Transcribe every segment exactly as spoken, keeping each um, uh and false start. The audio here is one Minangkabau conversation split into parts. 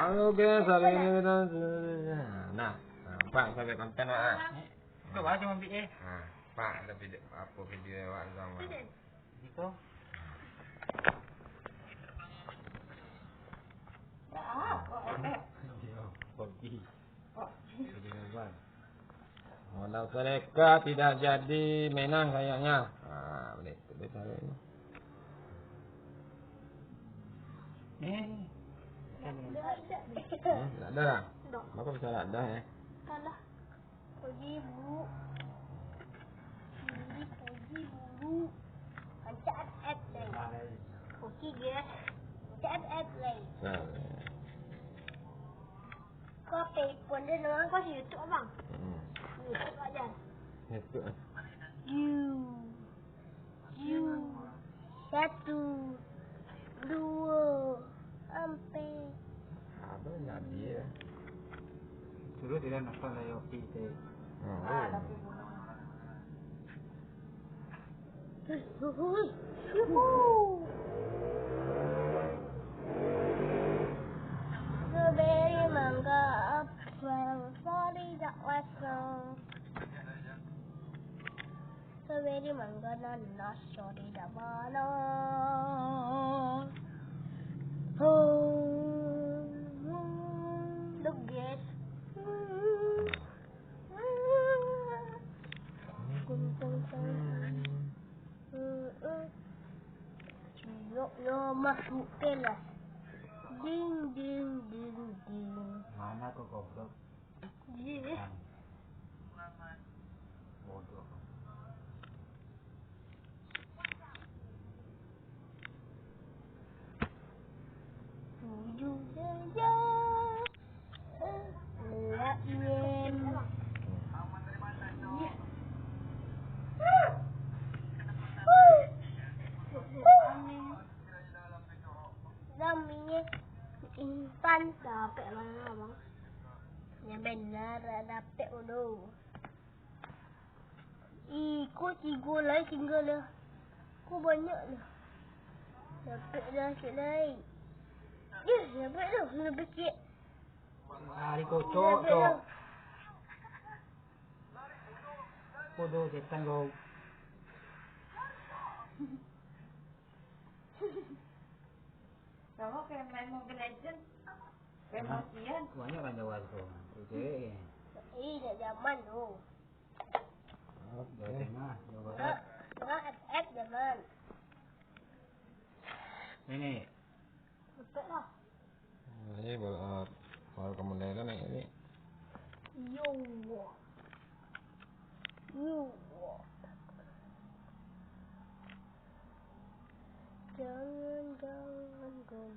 Halo guys, hari ini kita, nah, nampak sampai konten, Mak. Kau baca mambik, eh. Nah, Pak, ada video, apa video awak sama? Gitu. Kopi. Modal seleka tidak jadi menang kayaknya. Ah, boleh. Boleh taruh ini. Eh. Hmm, tak ada lah. Kenapa bisa tak ada, eh? Kalah. Pergi, Bu. Pergi, pergi, Bu. Pencet app lain. Oke, guys. Pencet app lain. Nah. Kau apa pun dia dengar kau si YouTube, abang? Hmm. YouTube aja. YouTube. You. Yu, satu, duo, ampek. Apa jadi ya? Dulu tidak nampak lah ya, oke, teh. Hmm. Strawberry, mangga, apel, sorry, dak masuk. Strawberry, mangga, nanas, sorry, dak balo. Look, guys. Gunting tangan. Cuyok yo masuk kelas. Ding, ding, ding, ding. Mana tu goblok? Ih. Bodoh. Tujuh saja. Lap yen. Rami. Instan dapek lah, bang. Yang benar dapek dulu. Iko tigo lai tingga lah. Ko banyak lah. Dapek lah, cik lai. Ih, dapek lah, lebih cik. Ah, dikocok, cok. Bodoh setan kau. Kamu kayak main Mobile Legend. Kayak Matian. Banyak kan Jawa tu. Oke. Ih, dah zaman tu. Jawa Tengah, Jawa Barat. Enggak, enggak, F F zaman. Ini. Betul lah. Ini baru, baru kamu mulai kan ini. Yo. Yo. Jangan, jangan, jangan.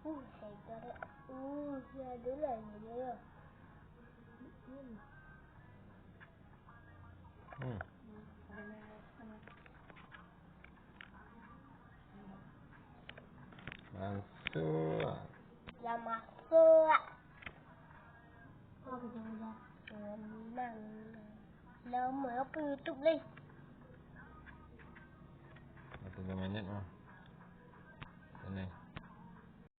Uh, saya tarik. Uh, ya, ada lah ni dia. Hmm. Hmm. Masuk. Ya, masuk. Oh, kejap-kejap. Senang. Lama apa YouTube ni? Satu minit lah.